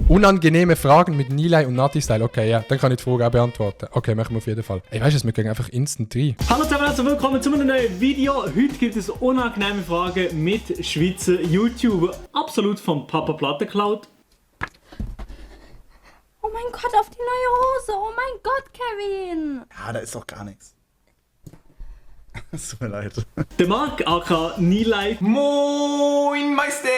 Unangenehme Fragen mit Nilay und Nati-Style. Okay, ja, dann kann ich die Frage auch beantworten. Okay, machen wir auf jeden Fall. Ey, weißt du, wir gehen einfach instant rein. Hallo zusammen, herzlich willkommen zu einem neuen Video. Heute gibt es unangenehme Fragen mit Schweizer YouTuber. Absolut vom Papa Platte geklaut. Oh mein Gott, auf die neue Hose. Oh mein Gott, Kevin. Ja, da ist doch gar nichts. Es tut mir leid. Der Marc aka Nilay. Moin Meister!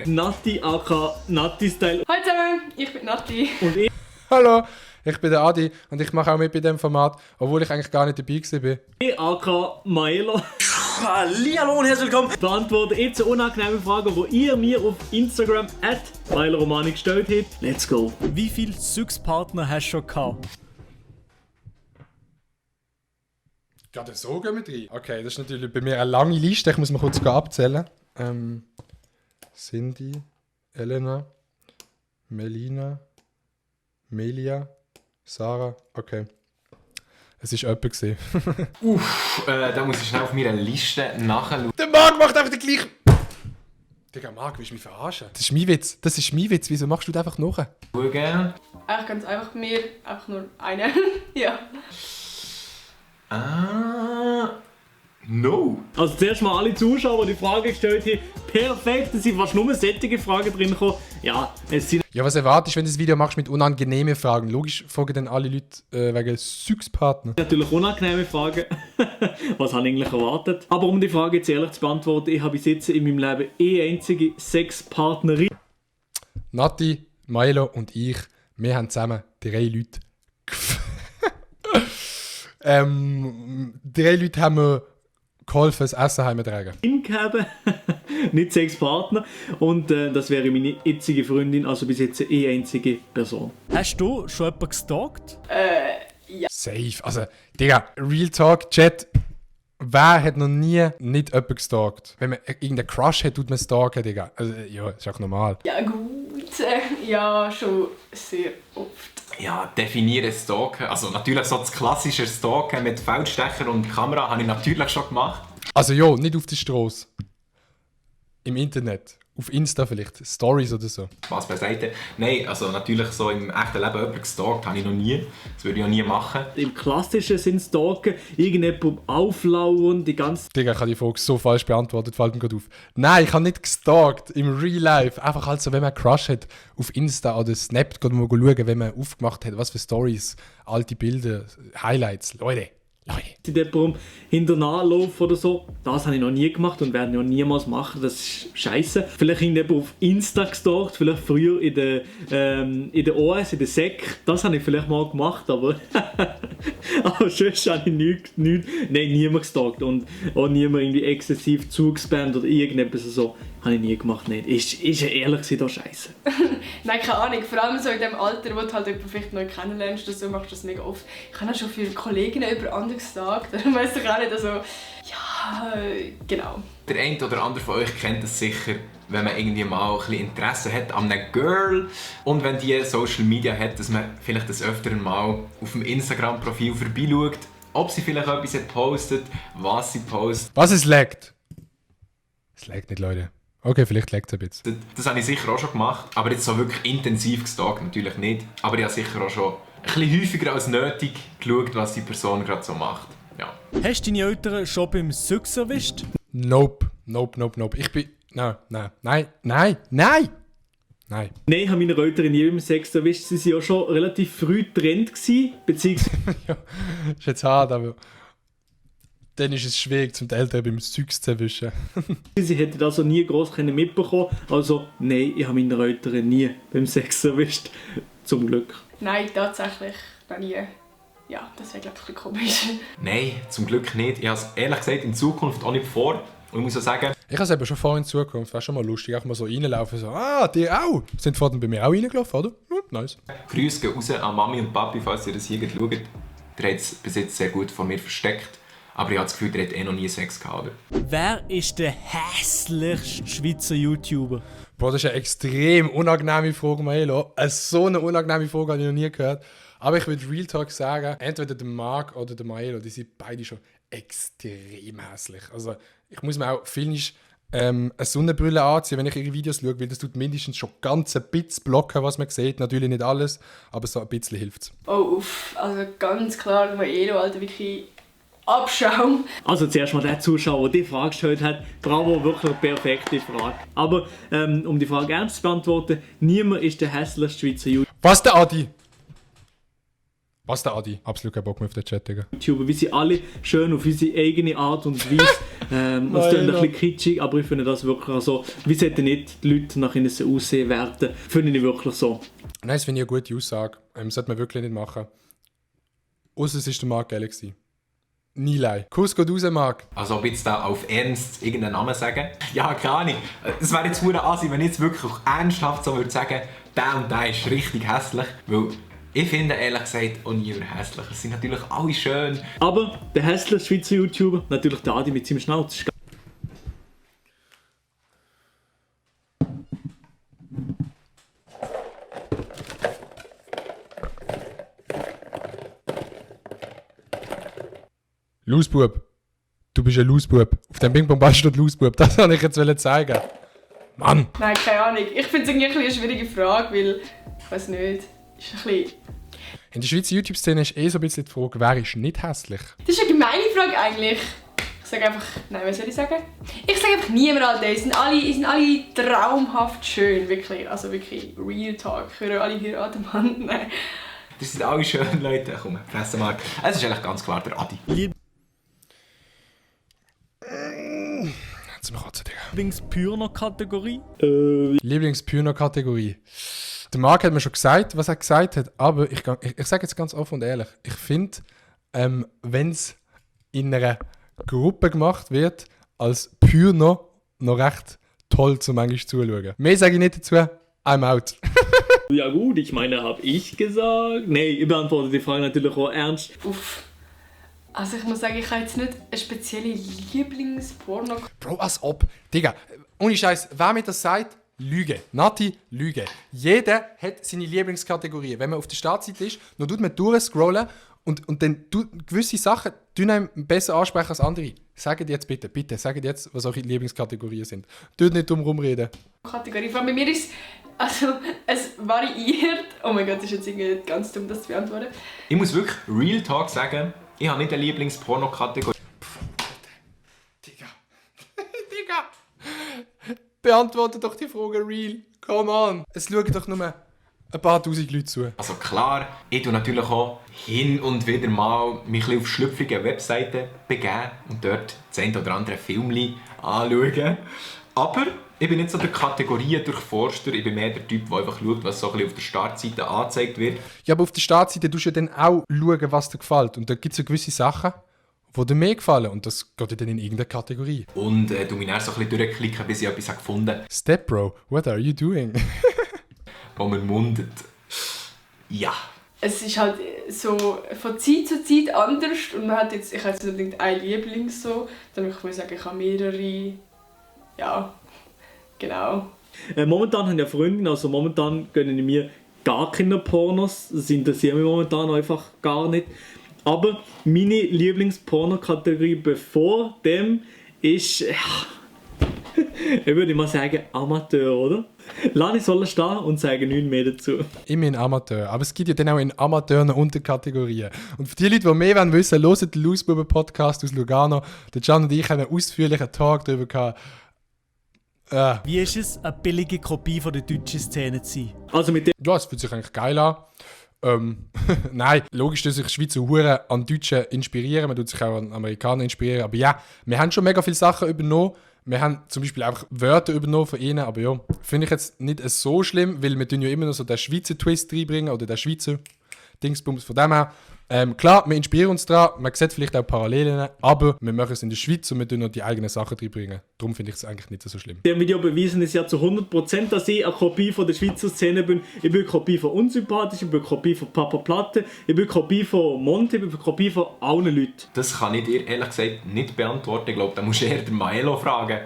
Nati aka Nati-Style. Hallo zusammen, ich bin Nati. Und ich Hallo, ich bin der Adi und ich mache auch mit bei diesem Format, obwohl ich eigentlich gar nicht dabei war. aka Maelo. Hallihallo und herzlich willkommen. Beantworten jetzt unangenehme Fragen, die ihr mir auf Instagram @MailerRomani gestellt habt. Let's go. Wie viele Sexpartner hast du schon gehabt? Gerade so gehen wir rein. Okay, das ist natürlich bei mir eine lange Liste. Ich muss mal kurz abzählen. Cindy, Elena, Melina, Melia, Sarah. Okay. Es war jemand gewesen. Da muss ich schnell auf meiner Liste nachschauen. Der Marc macht einfach den gleichen. Digga, Marc, willst du mich verarschen? Das ist mein Witz. Das ist mein Witz. Wieso machst du das einfach nach? Eigentlich ganz einfach mir, einfach nur eine. Ja. No. Also zuerst mal alle Zuschauer, die die Frage gestellt haben. Perfekt, es sind fast nur sättige Fragen drin gekommen. Ja, es sind Ja, was erwartest du, wenn du das Video machst mit unangenehmen Fragen? Logisch fragen dann alle Leute wegen Sexpartner. natürlich unangenehme Fragen. Was habe ich eigentlich erwartet? Aber um die Frage jetzt ehrlich zu beantworten, ich habe bis jetzt in meinem Leben einzige Sexpartnerin. Nati, Milo und ich, wir haben zusammen 3 Leute. 3 Leute haben mir geholfen, das Essen heimzutragen. Gehabt. Nicht Sexpartner. Und das wäre meine jetzige Freundin, also bis jetzt eine einzige Person. Hast du schon jemanden gestalkt? Safe. Also, Digga, Real Talk, Chat. Wer hat noch nie nicht jemanden gestalkt? Wenn man irgendeinen Crush hat, tut man stalken, Digga. Also, ja, ist auch normal. Ja gut, ja schon sehr oft. Ja, definiere Stalken. Also natürlich so das klassische Stalken mit Feldstecher und Kamera habe ich natürlich schon gemacht. Also, ja, nicht auf der Straße. Im Internet. Auf Insta vielleicht. Stories oder so. Spaß beiseite. Nein, also natürlich so im echten Leben jemanden gestalkt habe ich noch nie. Das würde ich auch nie machen. Im klassischen Sinn stalken, irgendjemand auflauern, die ganze Digga, ich habe die Frage so falsch beantwortet, fällt mir gerade auf. Nein, ich habe nicht gestalkt im Real Life. Einfach halt so, wenn man einen Crush hat auf Insta oder Snap, geht mal schauen, wenn man aufgemacht hat, was für Stories, alte Bilder, Highlights. Leute. jemandem hinterher laufen oder so. Das habe ich noch nie gemacht und werde ich auch niemals machen. Das ist scheiße. Vielleicht irgendjemand auf Insta gestalkt, vielleicht früher in der OS, in der Sek. Das habe ich vielleicht mal gemacht, aber aber sonst habe ich niemand gestalkt und auch niemand irgendwie exzessiv zugespammt oder irgendetwas so. Habe ich nie gemacht, nicht. Ist ja ehrlich gesagt auch scheiße. Nein, keine Ahnung. Vor allem so in dem Alter, wo du halt jemanden vielleicht neu kennenlernst, oder so, machst du das mega oft. Ich habe auch schon für Kolleginnen über andere gesagt. Dann weiss ich auch nicht, also... Ja, genau. Der eine oder andere von euch kennt es sicher, wenn man irgendwie mal ein bisschen Interesse hat an einer Girl und wenn die Social Media hat, dass man vielleicht das öfteren mal auf dem Instagram-Profil vorbeischaut, ob sie vielleicht etwas hat postet, was sie postet. Was es laggt? Es laggt nicht, Leute. Okay, vielleicht laggt es ein bisschen. Das habe ich sicher auch schon gemacht, aber jetzt so wirklich intensiv gestalkt natürlich nicht. Aber ich habe sicher auch schon ein bisschen häufiger als nötig geschaut, was die Person gerade so macht. Ja. Hast du deine Eltern schon beim Sex erwischt? Nope. Ich bin... Nein. Nein, ich habe meine Eltern nie beim Sex erwischt. Sie waren ja schon relativ früh getrennt, beziehungsweise... Ja, ist jetzt hart, aber... Dann ist es schwierig, zum die Eltern beim Sex zu erwischen. Sie hätten also nie gross mitbekommen. Also nein, ich habe meine Eltern nie beim Sex erwischt. Zum Glück. Nein, tatsächlich noch nie. Ja, das wäre, glaube ich, ein bisschen komisch. Nein, zum Glück nicht. Ich habe es ehrlich gesagt in Zukunft auch nicht vor. Und ich muss auch sagen... Ich habe es eben schon vor in Zukunft. Wäre schon mal lustig, auch mal so reinlaufen. So, die auch. Sind vorhin bei mir auch reingelaufen, oder? Nice. Grüße gehen raus an Mami und Papi, falls ihr das hier schaut. Der hat es bis jetzt sehr gut vor mir versteckt. Aber ich habe das Gefühl, der hat noch nie Sex gehabt, oder? Wer ist der hässlichste Schweizer YouTuber? Boah, das ist eine extrem unangenehme Frage, Maelo. So eine unangenehme Frage habe ich noch nie gehört. Aber ich würde Real Talk sagen, entweder der Marc oder der Maelo, die sind beide schon extrem hässlich. Also ich muss mir auch filmisch eine Sonnenbrille anziehen, wenn ich ihre Videos schaue, weil das tut mindestens schon ganz ein bisschen blocken, was man sieht. Natürlich nicht alles, aber so ein bisschen hilft es. Oh, uff. Also ganz klar, Elo, Alter, wirklich Abschaum. Also zuerst mal der Zuschauer, der die Frage gestellt hat. Bravo, wirklich eine perfekte Frage. Aber um die Frage ernst zu beantworten, niemand ist der hässlichste Schweizer Was der Adi? Absolut keinen Bock mehr auf den Chat, Digga. YouTuber, wie sie alle schön auf unsere eigene Art und Weise. Das klingt ein bisschen kitschig, aber ich finde das wirklich so. Wie sollten nicht die Leute nach ihnen aussehen werden? Finde ich wirklich so. Nein, das finde ich eine gute Aussage. Sollte man wirklich nicht machen. Ausser es war der Marc Geller. Nilei. Kuss geht raus, Marc. Also ob jetzt da auf Ernst irgendeinen Namen sagen? Ja, keine Ahnung. Es wäre jetzt verdammt assi, wenn ich jetzt wirklich auch ernsthaft so würde sagen, der und der ist richtig hässlich. Weil ich finde ehrlich gesagt auch niemand hässlich. Es sind natürlich alle schön. Aber der hässlichste Schweizer YouTuber, natürlich der Adi mit seinem Schnauz. Lausbub. Du bist ein Lausbub. Auf dem Ping-Pong-Ball steht Lausbub. Das wollte ich jetzt zeigen. Mann! Nein, keine Ahnung. Ich finde es irgendwie eine schwierige Frage, weil, ich weiß nicht, ist ein bisschen... In der Schweizer YouTube-Szene ist so ein bisschen die Frage, wer ist nicht hässlich? Das ist eine gemeine Frage eigentlich. Ich sage einfach, nein, was soll ich sagen? Ich sage einfach niemand, Alter. Die sind alle traumhaft schön, wirklich. Also wirklich, Real Talk. Hören alle heiraten, Mann. Nein. Das sind alle schön, Leute. Komm, fressen mal. Es ist eigentlich ganz klar der Adi. Jetzt mal kotzen, Digga. Lieblings-Pürner-Kategorie? Lieblings-Pürner-Kategorie. Der Marc hat mir schon gesagt, was er gesagt hat, aber ich sage jetzt ganz offen und ehrlich, ich finde, wenn es in einer Gruppe gemacht wird, als Pürner noch recht toll zum manchmal zuschauen. Mehr sage ich nicht dazu, I'm out. Ja gut, ich meine, habe ich gesagt? Nein, ich beantworte die Frage natürlich auch ernst. Uff. Also ich muss sagen, ich habe jetzt nicht eine spezielle Lieblingsporno. Bro, als ob. Digga, ohne Scheiß, wer mir das sagt, Lüge. Nati, Lüge. Jeder hat seine Lieblingskategorie. Wenn man auf der Startseite ist, dann tut man durchscrollen und dann gewisse Sachen einem besser ansprechen als andere. Sagt jetzt bitte, sagt jetzt, was eure Lieblingskategorien sind. Tut nicht drum rumreden. Kategorie. Vor allem bei mir ist es variiert. Oh mein Gott, das ist jetzt irgendwie ganz dumm, das zu beantworten. Ich muss wirklich Real Talk sagen, ich habe nicht eine Lieblingsporno-Kategorie. Digga. Beantworte doch die Frage real. Come on. Es schauen doch nur ein paar tausend Leute zu. Also klar, ich tue natürlich auch hin und wieder mal mich auf schlüpfrige Webseiten begeben und dort das ein oder andere Filmchen anschauen. Aber ich bin nicht so der Kategorien-Durchforster, ich bin mehr der Typ, der einfach schaut, was so ein bisschen auf der Startseite angezeigt wird. Ja, aber auf der Startseite tust du ja dann auch schauen, was dir gefällt. Und da gibt es ja gewisse Sachen, die dir mehr gefallen. Und das geht ja dann in irgendeine Kategorie. Und du mich dann so ein bisschen durchklicken, bis ich etwas gefunden habe, Step Bro, what are you doing? wo man mundet. Ja. Es ist halt so von Zeit zu Zeit anders und man hat jetzt, ich habe jetzt nicht unbedingt einen Liebling so, dann ich will sagen, ich habe mehrere, ja, genau. Momentan haben ja Freundinnen, also momentan gönnen mir gar keine Pornos, das interessiert mich momentan einfach gar nicht. Aber meine Lieblingsporno-Kategorie bevor dem ist, ich würde mal sagen, Amateur, oder? Lass ich sollen stehen und sage nichts mehr dazu. Immer in Amateur. Aber es gibt ja dann auch in Amateur eine Unterkategorien. Und für die Leute, die mehr wissen wollen, hört den Lausbuben-Podcast aus Lugano. Der Can und ich haben einen ausführlichen Talk darüber gehabt. Wie ist es, eine billige Kopie von der deutschen Szene zu sein? Also mit dem Ja, es fühlt sich eigentlich geil an. Nein, logisch, dass sich Schweizer Huren an Deutschen inspirieren. Man tut sich auch an Amerikanern inspirieren. Aber ja, wir haben schon mega viele Sachen übernommen. Wir haben zum Beispiel einfach Wörter übernommen von ihnen. Aber ja, finde ich jetzt nicht so schlimm, weil wir tun ja immer noch so den Schweizer Twist reinbringen oder den Schweizer Dingsbums. Von dem her, klar, wir inspirieren uns daran. Man sieht vielleicht auch Parallelen, aber wir machen es in der Schweiz und wir tun noch die eigenen Sachen reinbringen. Darum finde ich es eigentlich nicht so schlimm. Video beweisen es ja zu 100%, dass ich eine Kopie von der Schweizer Szene bin. Ich bin eine Kopie von Unsympathisch, ich bin eine Kopie von Papa Platte, ich bin eine Kopie von Monte, ich bin eine Kopie von allen Leuten. Das kann ich dir ehrlich gesagt nicht beantworten. Ich glaube, da musst du eher den Maelo fragen.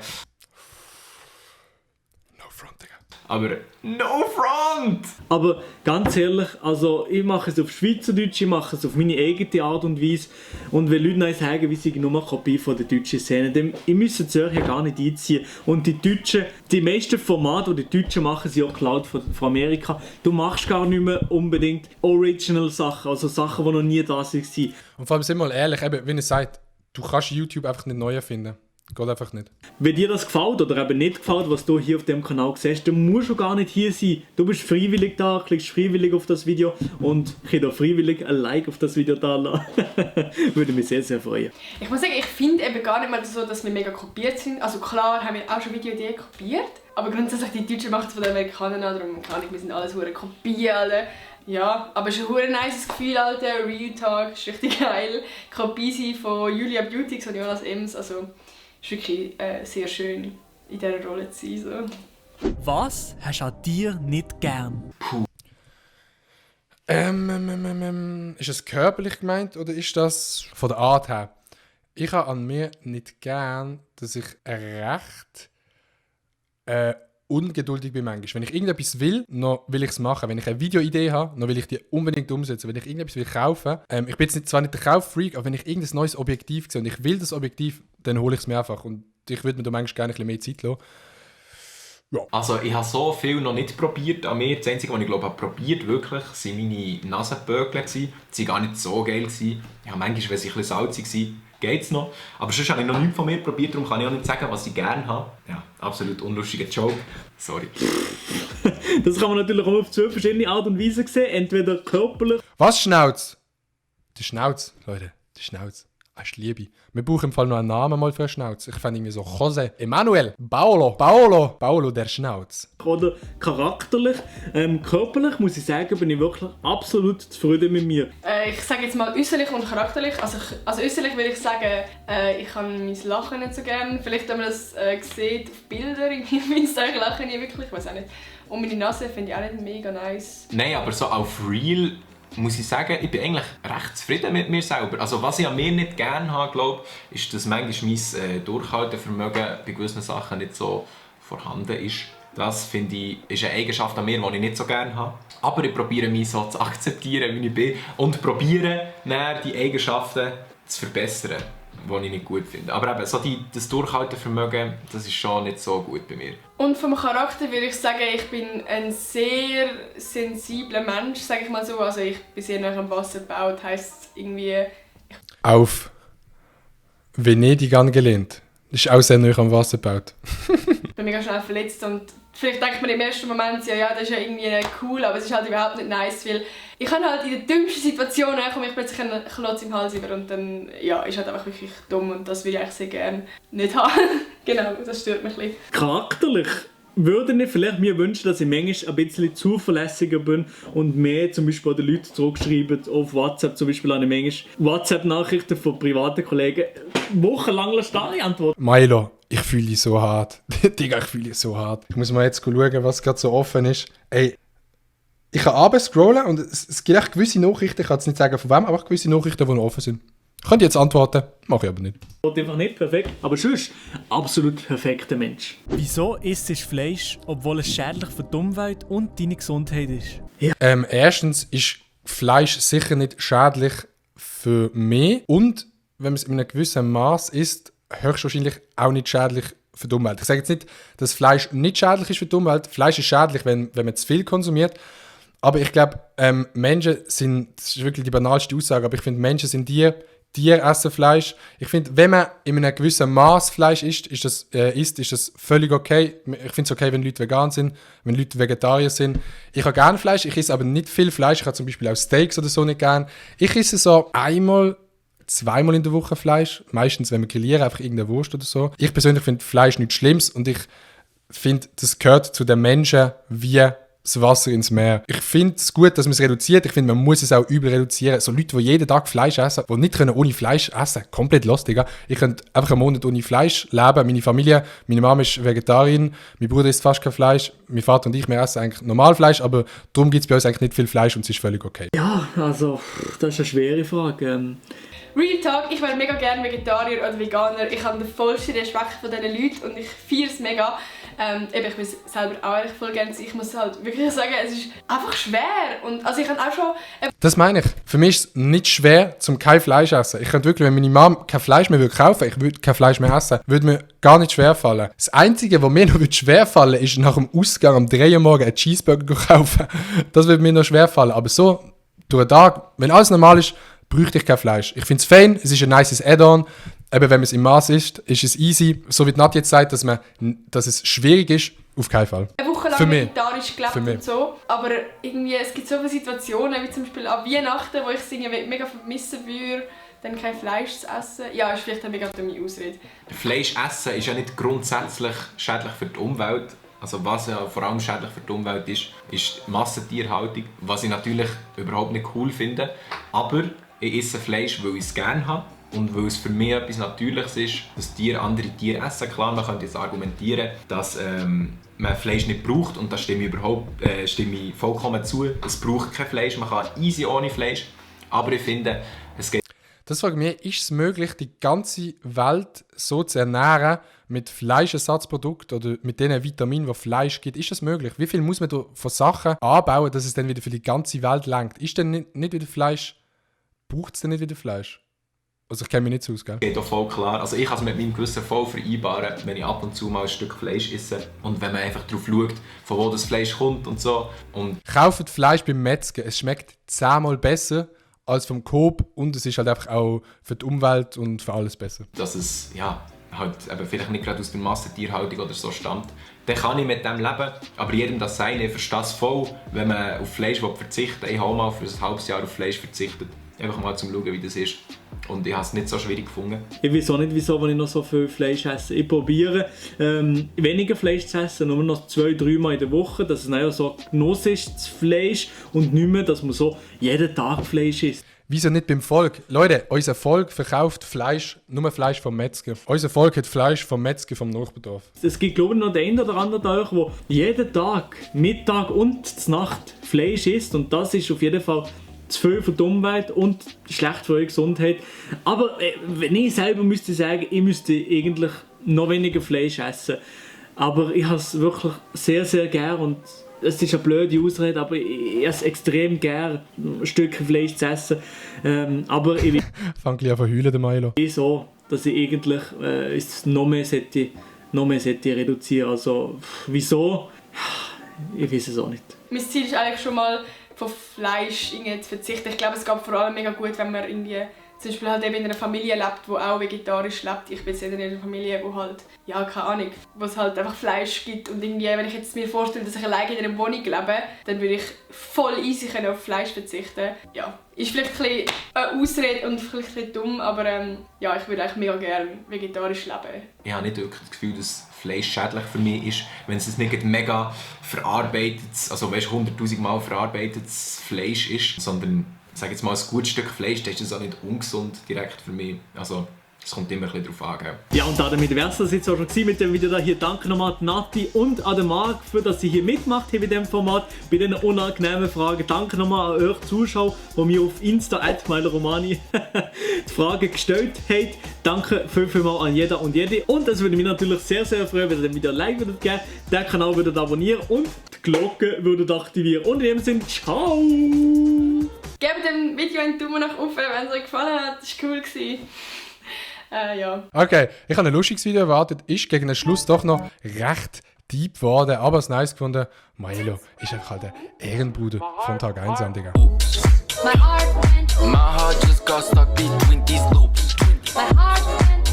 No front, Digga. Aber no front! Aber ganz ehrlich, also ich mache es auf Schweizerdeutsch, ich mache es auf meine eigene Art und Weise. Und wenn Leute noch sagen, wie sie nur eine Kopie von der deutschen Szene, dann müssen sie euch ja gar nicht einziehen. Und die meisten Formate, die Deutschen machen, sind auch geklaut von Amerika. Du machst gar nicht mehr unbedingt Original-Sachen, also Sachen, die noch nie da waren. Und vor allem, sind wir mal ehrlich, eben, wie ihr sagt, du kannst YouTube einfach nicht neu erfinden. Geht einfach nicht. Wenn dir das gefällt oder eben nicht gefällt, was du hier auf dem Kanal siehst, dann musst du gar nicht hier sein. Du bist freiwillig da, klickst freiwillig auf das Video und ich kann freiwillig ein Like auf das Video da lassen. Würde mich sehr, sehr freuen. Ich muss sagen, ich finde eben gar nicht mal so, dass wir mega kopiert sind. Also klar haben wir auch schon Videoideen kopiert, aber grundsätzlich die Deutschen machen es von den Amerikanern an, darum kann ich, wir sind alles hure Kopien, Alter. Ja, aber es ist ein hure nice Gefühl, Alter. Real Talk ist richtig geil. Kopie sein von Julia Beauty und Jonas Ems, also es ist wirklich sehr schön, in dieser Rolle zu sein. So. Was hast du an dir nicht gern? Ist es körperlich gemeint oder ist das von der Art her? Ich habe an mir nicht gern, dass ich recht ungeduldig bin manchmal. Wenn ich irgendetwas will, noch will ich es machen. Wenn ich eine Videoidee habe, noch will ich die unbedingt umsetzen. Wenn ich irgendetwas will kaufen, ich bin jetzt zwar nicht der Kauffreak, aber wenn ich irgendein neues Objektiv sehe und ich will das Objektiv, dann hole ich es mir einfach. Und ich würde mir da manchmal gerne ein bisschen mehr Zeit lassen. Ja. Also ich habe so viel noch nicht probiert an mir. Das Einzige, was ich glaube, probiert wirklich, waren meine Nasenbögel. Sie waren gar nicht so geil. Ja, manchmal, wenn sie ein bisschen salzig waren, geht es noch. Aber sonst habe ich noch nichts von mir probiert, darum kann ich auch nicht sagen, was ich gerne habe. Ja, absolut unlustiger Joke. Sorry. Das kann man natürlich auch auf 2 verschiedene Art und Weisen sehen. Entweder körperlich. Was Schnauz? Der Schnauz, Leute. Der Schnauz. Das ist Liebe. Wir brauchen im Fall noch einen Namen mal für einen Schnauz. Ich fand irgendwie so José, Emanuel, Paolo der Schnauz. Oder charakterlich. Körperlich muss ich sagen, bin ich wirklich absolut zufrieden mit mir. Ich sage jetzt mal äußerlich und charakterlich. Also äußerlich würde ich sagen, ich kann mein Lachen nicht so gerne. Vielleicht, wenn man das sieht auf Bildern, irgendwie Instagram lache ich wirklich, ich weiß auch nicht. Und meine Nase finde ich auch nicht mega nice. Nein, aber so auf Real muss ich sagen, ich bin eigentlich recht zufrieden mit mir selber. Also was ich an mir nicht gerne habe, glaube ist, dass manchmal mein Durchhaltevermögen bei gewissen Sachen nicht so vorhanden ist. Das finde ich ist eine Eigenschaft an mir, die ich nicht so gerne habe. Aber ich probiere mich so zu akzeptieren, wie ich bin und probiere dann die Eigenschaften zu verbessern, die ich nicht gut finde. Aber eben, so das Durchhaltevermögen, das ist schon nicht so gut bei mir. Und vom Charakter würde ich sagen, ich bin ein sehr sensibler Mensch, sage ich mal so. Also ich bin sehr nach dem Wasser gebaut, heisst irgendwie... Auf Venedig angelehnt. Das ist auch sehr nah am Wasser gebaut. Ich bin mega schnell verletzt und vielleicht denkt man im ersten Moment, ja, das ist ja irgendwie cool, aber es ist halt überhaupt nicht nice, weil ich kann halt in der dümmsten Situation komme ich plötzlich einen Klotz im Hals über und dann ja, ist halt einfach wirklich dumm und das würde ich eigentlich sehr gerne nicht haben. Genau, das stört mich ein bisschen. Charakterlich würde ich vielleicht mir wünschen, dass ich manchmal ein bisschen zuverlässiger bin und mehr zum Beispiel den Leuten zurückschreiben auf WhatsApp. Zum Beispiel habe ich manchmal WhatsApp-Nachrichten von privaten Kollegen wochenlang starre Antworten. Milo, ich fühle dich so hart. Digga, ich fühle dich so hart. Ich muss mal jetzt schauen, was gerade so offen ist. Ey, ich kann abends scrollen und es gibt echt gewisse Nachrichten, ich kann jetzt nicht sagen von wem, aber auch gewisse Nachrichten, die noch offen sind. Könnt ihr jetzt antworten? Mache ich aber nicht. Einfach nicht perfekt, aber sonst absolut perfekter Mensch. Wieso isst du Fleisch, obwohl es schädlich für die Umwelt und deine Gesundheit ist? Erstens ist Fleisch sicher nicht schädlich für mich und wenn man es in einem gewissen Maß isst, höchstwahrscheinlich auch nicht schädlich für die Umwelt. Ich sage jetzt nicht, dass Fleisch nicht schädlich ist für die Umwelt. Fleisch ist schädlich, wenn man zu viel konsumiert. Aber ich glaube, Menschen sind, das ist wirklich die banalste Aussage, aber ich finde, Menschen sind Tiere essen Fleisch. Ich finde, wenn man in einem gewissen Maß Fleisch isst, ist das völlig okay. Ich finde es okay, wenn Leute vegan sind, wenn Leute Vegetarier sind. Ich habe gerne Fleisch, ich esse aber nicht viel Fleisch. Ich habe zum Beispiel auch Steaks oder so nicht gerne. Ich esse so zweimal in der Woche Fleisch. Meistens, wenn wir grillieren, einfach irgendeine Wurst oder so. Ich persönlich finde Fleisch nichts Schlimmes und ich finde, das gehört zu den Menschen wie das Wasser ins Meer. Ich finde es gut, dass man es reduziert. Ich finde, man muss es auch übel reduzieren. So Leute, die jeden Tag Fleisch essen, die nicht ohne Fleisch essen können, komplett lustig. Ich könnte einfach einen Monat ohne Fleisch leben. Meine Familie, meine Mama ist Vegetarierin, mein Bruder isst fast kein Fleisch, mein Vater und ich, wir essen eigentlich normal Fleisch, aber darum gibt es bei uns eigentlich nicht viel Fleisch und es ist völlig okay. Ja, also, das ist eine schwere Frage. Real Talk, ich wäre mega gerne Vegetarier oder Veganer. Ich habe den vollsten Respekt von diesen Leuten und ich feiere es mega. Eben, ich bin selber auch eigentlich voll gerne. Ich muss halt wirklich sagen, es ist einfach schwer. Und also ich habe auch schon... Das meine ich. Für mich ist es nicht schwer, zum kein Fleisch zu essen. Ich könnte wirklich, wenn meine Mom kein Fleisch mehr kaufen würde, ich würde kein Fleisch mehr essen, würde mir gar nicht schwerfallen. Das Einzige, was mir noch schwerfallen würde, ist nach dem Ausgang am 3 Uhr morgens einen Cheeseburger kaufen. Das würde mir noch schwerfallen. Aber so, durch den Tag, wenn alles normal ist, bräuchte ich kein Fleisch. Ich finde es fein, es ist ein nices Add-on. Eben, wenn man es im Maß isst, ist es easy. So wie Nadja jetzt sagt, dass es schwierig ist, auf keinen Fall. Eine Woche lang vegetarisch gelebt und so. Aber irgendwie, es gibt so viele Situationen, wie zum Beispiel an Weihnachten, wo ich es irgendwie mega vermissen würde, dann kein Fleisch zu essen. Ja, ist vielleicht eine mega dumme Ausrede. Fleisch essen ist ja nicht grundsätzlich schädlich für die Umwelt. Also was ja vor allem schädlich für die Umwelt ist Massentierhaltung, was ich natürlich überhaupt nicht cool finde. Aber ich esse Fleisch, weil ich es gerne habe und weil es für mich etwas Natürliches ist, dass Tiere andere Tiere essen. Klar, man könnte jetzt argumentieren, dass man Fleisch nicht braucht und da stimme ich vollkommen zu. Es braucht kein Fleisch, man kann easy ohne Fleisch. Aber ich finde, es geht... Das frage ich mich, ist es möglich, die ganze Welt so zu ernähren mit Fleischersatzprodukten oder mit den Vitaminen, die Fleisch gibt? Ist das möglich? Wie viel muss man da von Sachen anbauen, dass es dann wieder für die ganze Welt reicht? Ist denn nicht wieder Fleisch? Braucht es denn nicht wieder Fleisch? Also ich kenne mich nicht so aus, gell? Geht auch voll klar. Also ich kann es mit meinem Gewissen voll vereinbaren, wenn ich ab und zu mal ein Stück Fleisch esse. Und wenn man einfach darauf schaut, von wo das Fleisch kommt und so. Und kauft Fleisch beim Metzger. Es schmeckt 10-mal besser als vom Coop und es ist halt einfach auch für die Umwelt und für alles besser. Dass es halt eben vielleicht nicht gerade aus der Massentierhaltung oder so stammt, dann kann ich mit dem leben. Aber jedem das Seine, ich verstehe es voll, wenn man auf Fleisch verzichten will. Ich habe mal für ein halbes Jahr auf Fleisch verzichtet. Einfach mal zum Schauen, wie das ist. Und ich habe es nicht so schwierig gefunden. Ich weiß auch nicht, wieso wenn ich noch so viel Fleisch esse. Ich probiere weniger Fleisch zu essen, nur noch 2-3 Mal in der Woche, dass es dann so Genuss ist, das Fleisch, und nicht mehr, dass man so jeden Tag Fleisch isst. Wieso nicht beim Volk? Leute, unser Volk verkauft Fleisch, nur Fleisch vom Metzger. Unser Volk hat Fleisch vom Metzger vom Nachbardorf. Es gibt, glaube ich, noch den einen oder anderen euch, der jeden Tag, Mittag und zur Nacht Fleisch isst, und das ist auf jeden Fall zu viel für die Umwelt und schlecht für eure Gesundheit. Aber wenn ich selber müsste sagen, ich müsste eigentlich noch weniger Fleisch essen. Aber ich habe es wirklich sehr, sehr gern, und es ist eine blöde Ausrede, aber ich esse extrem gern, ein Stück Fleisch zu essen. Aber ich Fang gleich an zu heulen, der Milo. so, dass ich eigentlich es noch mehr sollte reduzieren. Also wieso? Ich weiß es auch nicht. Mein Ziel ist eigentlich schon mal, von Fleisch zu verzichten. Ich glaube, es geht vor allem mega gut, wenn man irgendwie zum Beispiel halt eben in einer Familie lebt, die auch vegetarisch lebt. Ich bin jetzt in einer Familie, wo halt, ja, keine Ahnung, wo es halt einfach Fleisch gibt. Und irgendwie, wenn ich jetzt mir vorstelle, dass ich alleine in einer Wohnung lebe, dann würde ich voll easy auf Fleisch verzichten. Ja, ist vielleicht ein bisschen eine Ausrede und vielleicht ein bisschen dumm, aber ja, ich würde eigentlich mega gerne vegetarisch leben. Ich habe nicht wirklich das Gefühl, dass Fleisch schädlich für mich ist, wenn es nicht mega verarbeitetes, also weißt, 100'000 Mal verarbeitetes Fleisch ist, sondern, sag jetzt mal, ein gutes Stück Fleisch, das ist das auch nicht ungesund direkt für mich. Also, es kommt immer ein bisschen drauf an. Gell? Ja, und damit wäre es das jetzt auch schon mit dem Video hier. Danke nochmal an Nati und an den Marc, für dass sie hier mitmacht hier bei diesem Format, bei diesen unangenehmen Fragen. Danke nochmal an euch Zuschauer, die mir auf Insta @meileromani die Fragen gestellt haben. Danke vielmals an jeder und jede. Und es würde mich natürlich sehr, sehr freuen, wenn ihr dem Video ein Like würdet geben, den Kanal würdet abonnieren und die Glocke würdet aktivieren. Und in dem Sinne, ciao! Gebt dem Video einen Daumen nach oben, wenn es euch gefallen hat. Das war cool. Ja. Okay, ich habe ein lustiges Video erwartet, ist gegen den Schluss doch noch recht deep geworden, aber es nice gefunden. Milo ist einfach halt der Ehrenbruder von Tag 1 an, Digga. My heart just got stuck between these loops.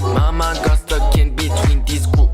My mind got stuck in between these groups.